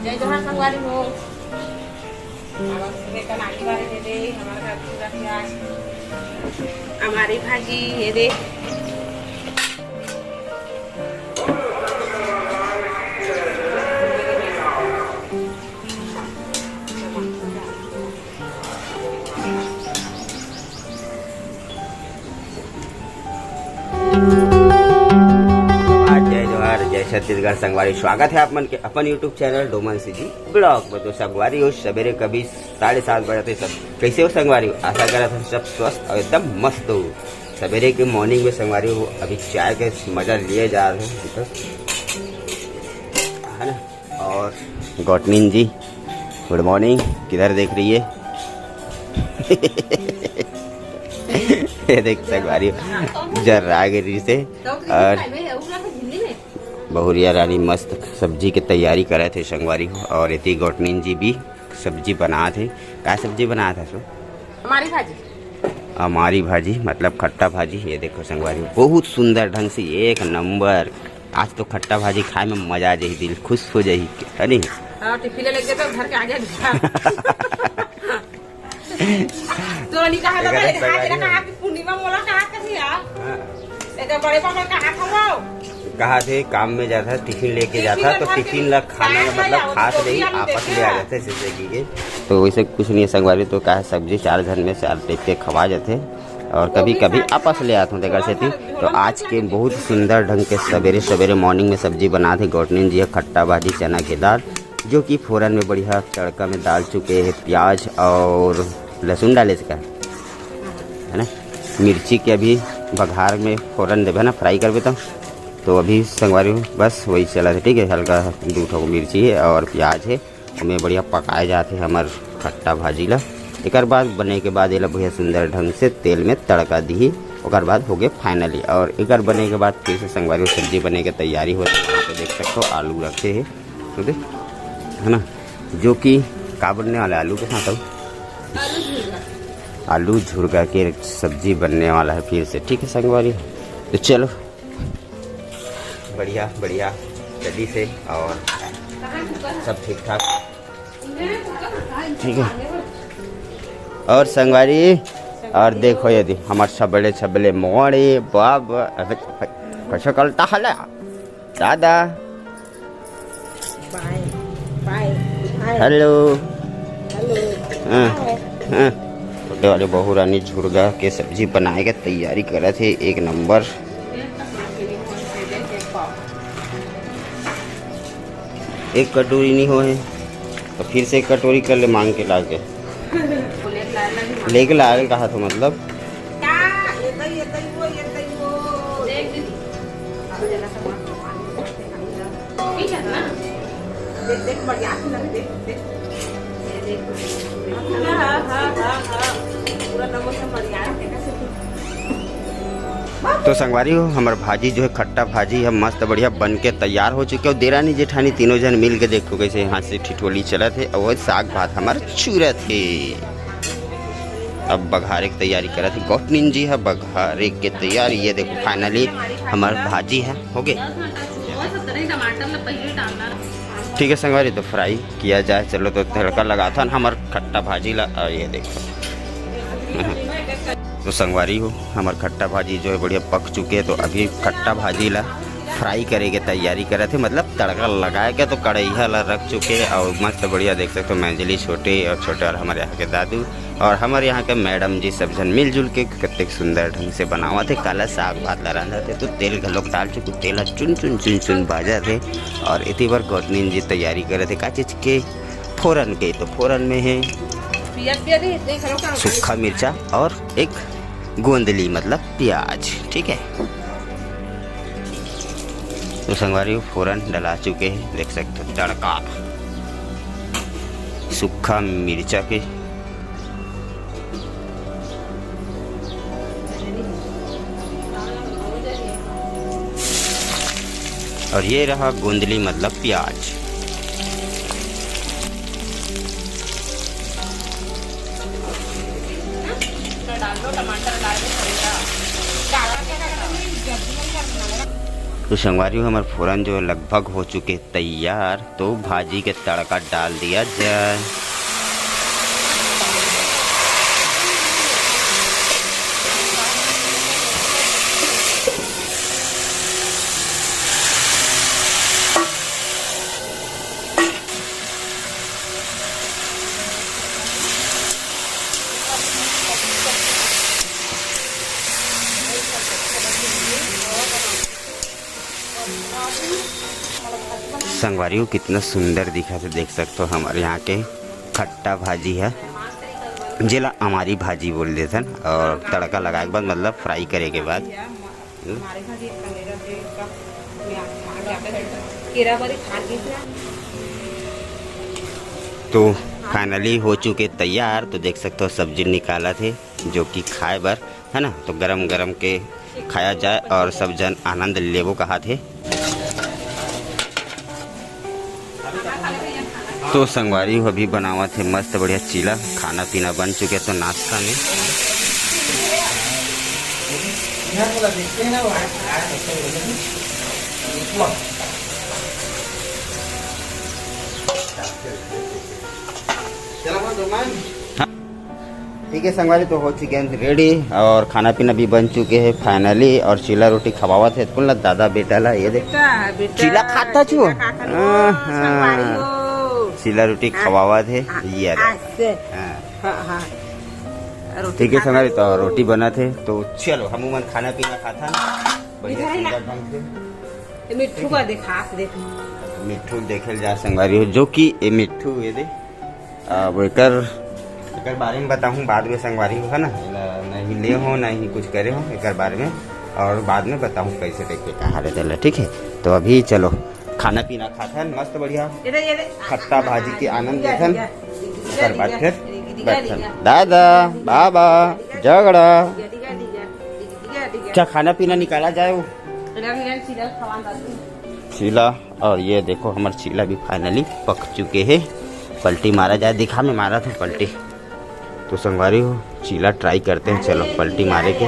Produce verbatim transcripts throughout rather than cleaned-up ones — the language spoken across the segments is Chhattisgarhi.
जय जोहार संगवारी हो। अब सुबह का नाली वाले दे दे, हमारे घर पूरा प्याज, हमारी भाजी ये दे। आज जय जोहार, जय छत्तीसगढ़ संगवारी, स्वागत है आप मन के अपन YouTube channel Doman CG blog में। तो संगवारी हो, सवेरे कभी साढ़े सात बजे थे सब। कैसे हो संगवारी हो? आशा करत हन सब स्वस्थ और एकदम मस्त हो। सवेरे के मॉर्निंग में संगवारी हो, अभी चाय के मजा लिए जा रहे हैं, है ना? और गौटनिन जी, गुड मॉर्निंग। किधर देख रही है? ये देख संगवारी हो, जर्रा गिरी से। और बहुरिया रानी मस्त सब्जी के तैयारी करे थे संगवारी हो। और इतनी गौटनिन जी भी सब्जी बना थे। का सब्जी बना था सो? हमारी भाजी। हमारी भाजी मतलब खट्टा भाजी। ये देखो संगवारी हो, बहुत सुंदर ढंग से, एक नंबर। आज तो खट्टा भाजी खाए में मजा आ जाही, दिल खुश हो जाही, है नहीं? हाँ, टिफिन ले लेके तो घर के आगे। तो नहीं कहा था, एकरा पहले संगवारी कहा हो। कि पूर्णिमा मोला कहा कही यार। हाँ। एकर बड़े पापा कहा था वो। कहा थे काम में जाता, टिफिन लेके टिफिन जाता, तो ला टिफिन ला खाना का मतलब खात नहीं, आपस ले आ जाते, ऐसे की के। तो वैसे कुछ नहीं है संगवारी, तो का है, सब्जी चार जन में चार टाइप के खवा जाते। और कभी कभी आपस ले आते हैं, देखा सेती। तो आज के बहुत सुंदर ढंग के सवेरे सवेरे मॉर्निंग में सब्जी बना थे गौटनिन जी, खट्टा भाजी, चना के दाल, जो कि फोरन में बढ़िया तड़का में डाल चुके हैं प्याज और लहसुन डाले से का, है ना, मिर्ची के अभी बघार में फोरन देवे ना, फ्राई करबे तो। तो अभी संगवारी हो, बस वही चला था, ठीक है, हल्का दू ठो मिर्ची है और प्याज है, ओमे बढ़िया पकाए जाते हमार खट्टा भाजी ला। एकर बाद बने के बाद एला बढ़िया सुंदर ढंग से तेल में तड़का दिही, ओकर बाद हो गए फाइनली। और एकर बने के बाद फिर से संगवारी हो सब्जी बने के तैयारी होता है। यहाँ पे देख सकते हो आलू रखे हैं, तो देख, है ना, जो कि का बनने वाला है आलू के साथ, अब आलू झुरगा के सब्जी बनने वाला है फिर से, ठीक है संगवारी। तो चलो, बढ़िया बढ़िया जल्दी से और सब ठीक ठाक, ठीक है। और संगवारी, और देखो यदि हमार सबले सबले मोड़े बाब, अबे, कैसे कलता हला दादा। बाय, बाय, बाय। हेलो। हेलो। हाँ, हाय। हाँ। छोटे वाले बहू रानी झुरगा के सब्जी बनाए के तैयारी करत हे, एक नंबर। एक कटोरी नहीं होए, तो फिर से एक कटोरी कर ले मांग के लाके। लेके लाए कहा था मतलब। तो संगवारी हो, हमर भाजी जो है खट्टा भाजी है, मस्त बढ़िया बन के तैयार हो चुके हो। देरानी जेठानी तीनों जन मिल के देखो कैसे हाथ से ठिठोली चलत है और साग भात हमार चूरत है। अब बघारे के तैयारी करत है गौटनिन जी है, बघारे के तैयारी। ये देखो फाइनली हमार भाजी है हो गए। ठीक है संगवारी, तो फ्राई किया जाए। चलो तो तड़का लगाथन हमर खट्टा भाजी ला। और ये देखो तो संगवारी हो, हमर खट्टा भाजी जो है बढ़िया पक चुके हैं। तो अभी खट्टा भाजी ला फ्राई करे के तैयारी करत है, मतलब तड़का लगाए के। तो कढ़ैया ला रख चुके हैं और मस्त बढ़िया देख सकते हो मैंजली छोटे और छोटे और हमारे यहाँ के दादू और हमारे यहाँ के मैडम जी सब जन मिलजुल के कतेक सुंदर ढंग से बनावत है। काला साग भात ला रांधत है तो तेल घलोक डाल चुके, तेल ला चुन चुन चुन चुन बाजत है। और इतनी बार गौटनिन जी तैयारी करत है का चीज के, फोरन के। तो फोरन में है पियाज, पियाज भी देख लो का सूखा मिर्चा और एक गोंदली मतलब प्याज, ठीक है। तो संगवारी हो फोरन डला चुके हैं, देख सकते हो तड़का सूखा मिर्चा के। और ये रहा गोंदली मतलब प्याज। तो संगवारी हो, हमर फोरन जो लगभग हो चुके तैयार, तो भाजी के तड़का डाल दिया जाए। संगवारी हो, कितना सुंदर दिखत हे, देख सकथो हमर यहाँ के खट्टा भाजी हे, जेला अमारी भाजी बोल देथन, और तड़का लगाए के बाद, मतलब फ्राई करे के बाद। तो फाइनली हो चुके तैयार। तो देख सकथो सब्जी निकालत हे, जो कि खाए बर है ना, तो गरम गरम के खाया जाए और सब जन आनंद लेबो कहात हे। तो संगवारी हो, अभी बनावत हे मस्त बढ़िया चीला। खाना पीना बन चुके तो नाश्ता में। हाँ। ठीक है संगवारी, तो हो चुके हैं रेडी और खाना पीना भी बन चुके हैं फाइनली। और चीला रोटी खवावत है कुल ना दादा बेटा ला, ये देख। बेटा, बेटा, चीला खाता छु? चीला खाता हाँ, छु, हाँ। संगवारी हो। चीला रोटी हाँ। खवावत है, हाँ, ये रहा। हाँ, से। हाँ। हाँ, हाँ। रोटी ठीक है खा संगवारी, तो लो। रोटी बनत है, तो चलो हम मन खाना पीना खाथन बढ़िया इधर ही ला। सुंदर ढंग से। ये मिट्ठू का देखा, देख। मिट्ठू देखे जा संगवारी हो, जो कि ये मिट्ठू ये दे। अब एकर, एकर बारे में बताहूँ बाद में संगवारी हो, है ना? एला नहीं ले हो, नहीं कुछ करे हो एकर बारे में, और बाद में बताहूँ कैसे देख के कहाँ ले देला, ठीक है? तो अभी चलो खाना पीना खाथन मस्त बढ़िया, ये दे, ये दे। खट्टा भाजी के आनंद लेथन, ओकर बाद फिर बैठन। दादा, बाबा, झगड़ा। अच्छा, खाना पीना निकाला जाए वो। चीला, और ये देखो हमर चीला भी फाइनली पक चुके हे, पलटी मारा जाए, दिखा मैं मारा था पलटी। तो संगवारी हो, चीला ट्राई करते हैं, चलो पलटी मारे के।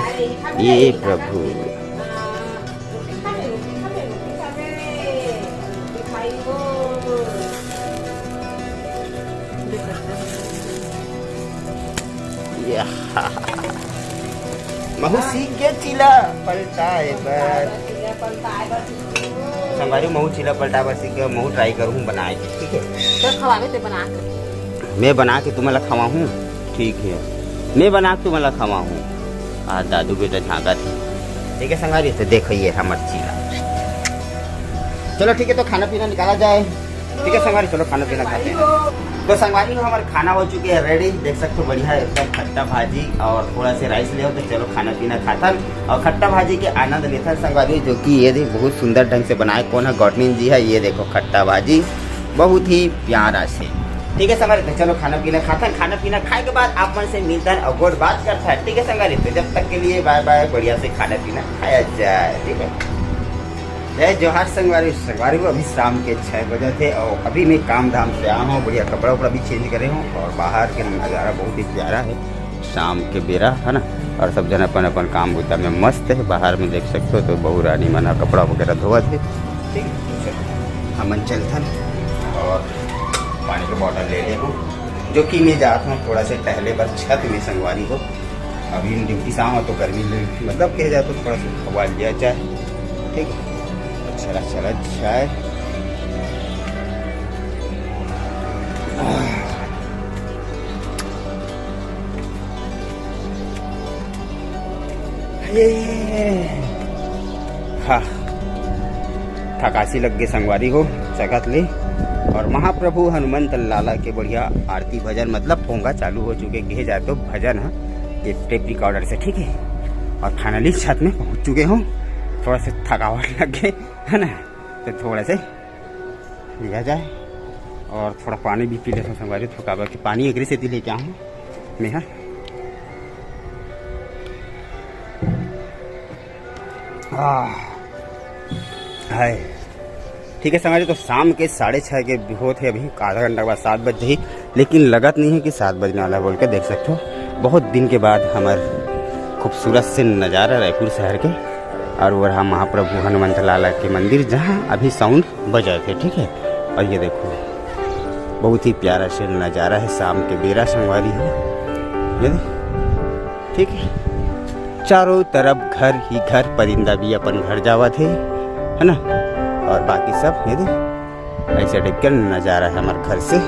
ये प्रभु, या। महू सीख गे चीला पलटाए बर। संगवारी, महू चीला पलटाए बर सीख गे, महू ट्राई करूँ बनाए के, ठीक है? तो खवावे ते बना के। मैं बना के तुमन ला खवाहूँ, ठीक है? मैं बना के तुमन ला खवाहूँ। आ दादू बेटा झांकत हे, ठीक है संगवारी, तो देखो ये हमर चीला। चलो ठीक है, तो खाना पीना निकाला जाए। ठीक है संगवारी, चलो खाना पीना खाते हैं। तो संगवारी हो, हमारा खाना हो चुके हैं रेडी, देख सकते हो बढ़िया एकदम खट्टा भाजी और थोड़ा से राइस ले हो। तो चलो खाना पीना खाथन और खट्टा भाजी के आनंद लेथन संगवारी, जो कि ये देख बहुत सुंदर ढंग से बनाए कौन है, गौटनीन जी है। ये देखो खट्टा भाजी बहुत ही प्यारा से। ठीक है संगवारी, तो चलो खाना पीना खाथन, खाना पीना खाए के बाद आप मन से मिलथन और गोठ बात करथन। ठीक है संगवारी, तो जब तक के लिए बाय बाय, बढ़िया से खाना पीना खाया जाए। ठीक है, जय जोहार संगवारी। संगवारी हो, अभी शाम के छः बजे थे और अभी मैं काम धाम से आया हूँ, बढ़िया कपड़ा उपड़ा भी चेंज करे हूँ और बाहर के नज़ारा बहुत ही प्यारा है शाम के बेरा, है ना। और सब जन अपन अपन काम बुता में मस्त है। बाहर में देख सकते हो तो बहू रानी मन ह कपड़ा वगैरह धोवत है। ठीक है, चलो, हमन चलथन और पानी के बॉटल ले लेबो, जो कि मैं जात हूँ थोड़ा से टहले बर छत में संगवारी हो। अभी ड्यूटी से आवा तो गर्मी ले, मतलब कहे जाए तो थोड़ा सा हवा लिया जाए। ठीक है, अच्छा, अच्छा, अच्छा है। ये, हाँ, थकासी लग गे संगवारी हो, सकत ले। और महाप्रभु हनुमंत लाला के बढ़िया आरती भजन, मतलब पोंगा चालू हो चुके, कहे जाए तो भजन है ये टेप रिकॉर्डर से, ठीक है। और फाइनली छत में पहुंच चुके हो, थोड़ा सा थकावट लग गए, है ना, तो थोड़ा से लिया जाए और थोड़ा पानी भी पी लेता हूँ संगवारी, थकावट के पानी एकरे सेती लेके आऊँ मैं, हाँ। आह, हाय। ठीक है संगवारी, तो शाम के साढ़े छः के होत हे अभी, आधा घंटा के बाद सात बज जाही, लेकिन लगत नहीं है कि सात बजने वाला है बोल के। देख सकते हो बहुत दिन के बाद हमार खूबसूरत से नज़ारा रायपुर शहर के। और वो रहा महाप्रभु हनुमंत लाला के मंदिर, जहाँ अभी साउंड बजा थे, ठीक है। और ये देखो, बहुत ही प्यारा से नज़ारा है शाम के बेरा, संगवारी हो। ये दे, ठीक है, चारों तरफ घर ही घर, परिंदा भी अपन घर जावत हे, है ना। और बाकी सब ये दे, ऐसे टाइप का नज़ारा है हमारे घर से।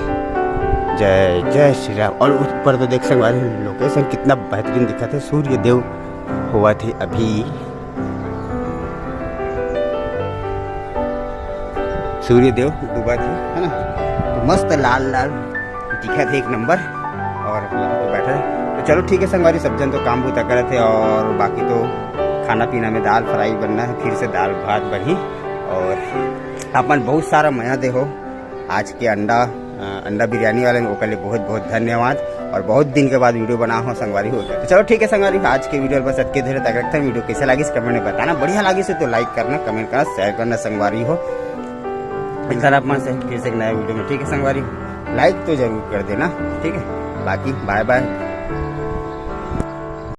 जय जय श्री राम। और ऊपर तो देख संगवारी, लोकेशन कितना बेहतरीन दिखत हे, सूर्य देव होवत हे अभी। सूर्य देव डूबत हे, है ना। तो मस्त लाल लाल दिखत हे, एक नंबर। और तो बैठा है। तो चलो ठीक है संगवारी, सब जन तो काम बूता करत हे और बाकी तो खाना पीना में दाल फ्राई बनना है, फिर से दाल भात बनही। और अपन बहुत सारा मया दे हो आज के अंडा, अ, अंडा बिरयानी वाले में, ओकर लिए बहुत बहुत धन्यवाद। और बहुत दिन के बाद वीडियो बना हो संगवारी हो। तो चलो ठीक है संगवारी, आज के वीडियो बस अतके धरे तक रखते हैं। वीडियो कैसे लागिस कमेंट में बताना, बढ़िया लागिस तो लाइक करना, कमेंट करना, शेयर करना संगवारी हो। मिलता रहा अपन से फिर से एक नया वीडियो में, ठीक है संगवारी, लाइक तो जरूर कर देना, ठीक है। बाकी बाय बाय।